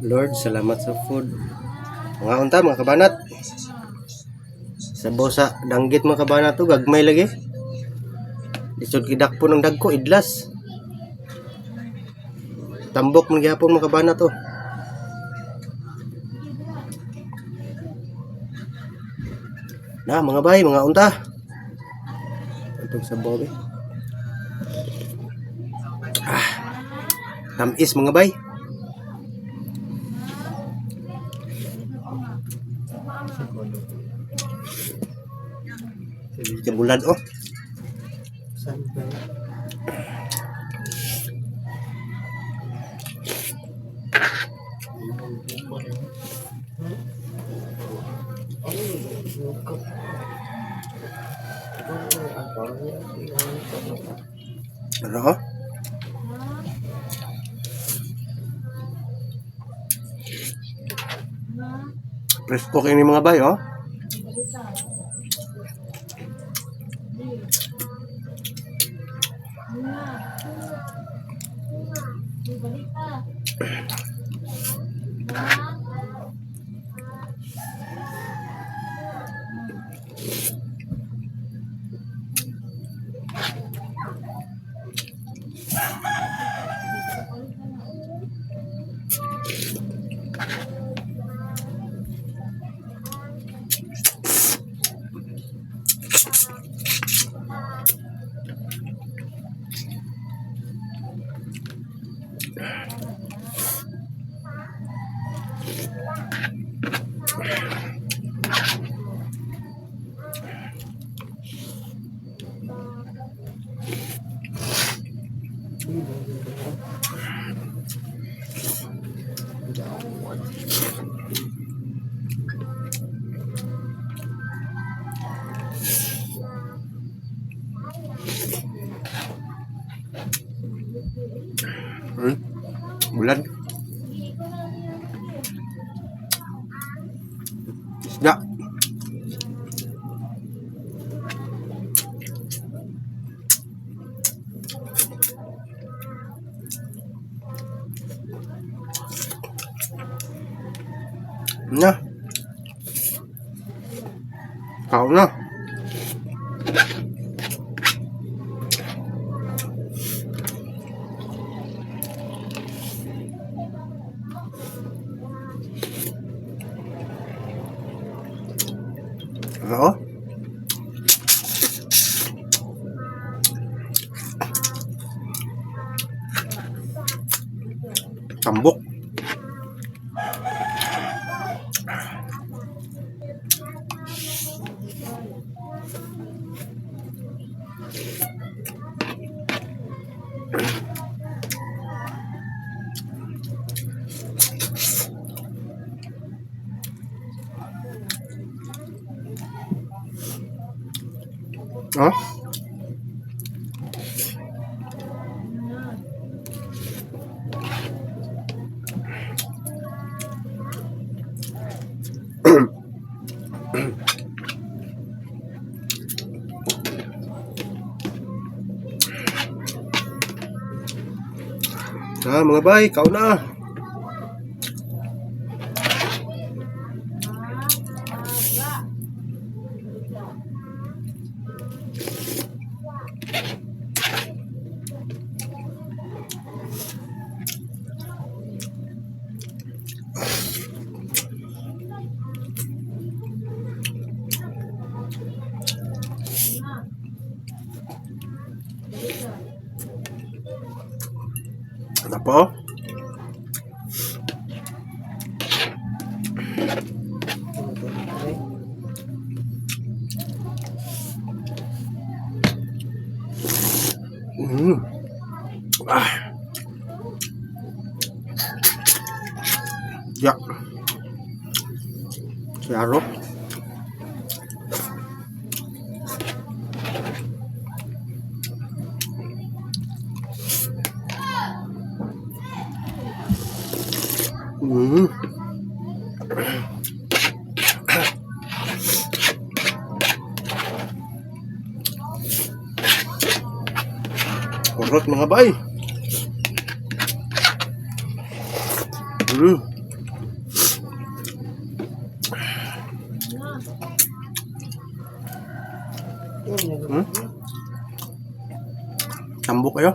Lord, salamat sa food. Mga unta, mga kabanat. Sabaw sa danggit, mga kabanat to, gagmay lagi. Lisod gidakpo ng dagko, idlas. Tambok man gihapon, mga kabanat to. Na, mga bay, mga unta. Itong sabaw eh. Ah, tamis, mga bay. Bulad oh. Saan ba? Ano oh? Presko kini, mga bay oh. Bulad. Isda. Na. Kaon na. Oo. Tambok. Oh? Ah, mga bay, kaon na. Ano po? Ah. Ya. Klaro. Kurot, mga bay. Tambok kayo.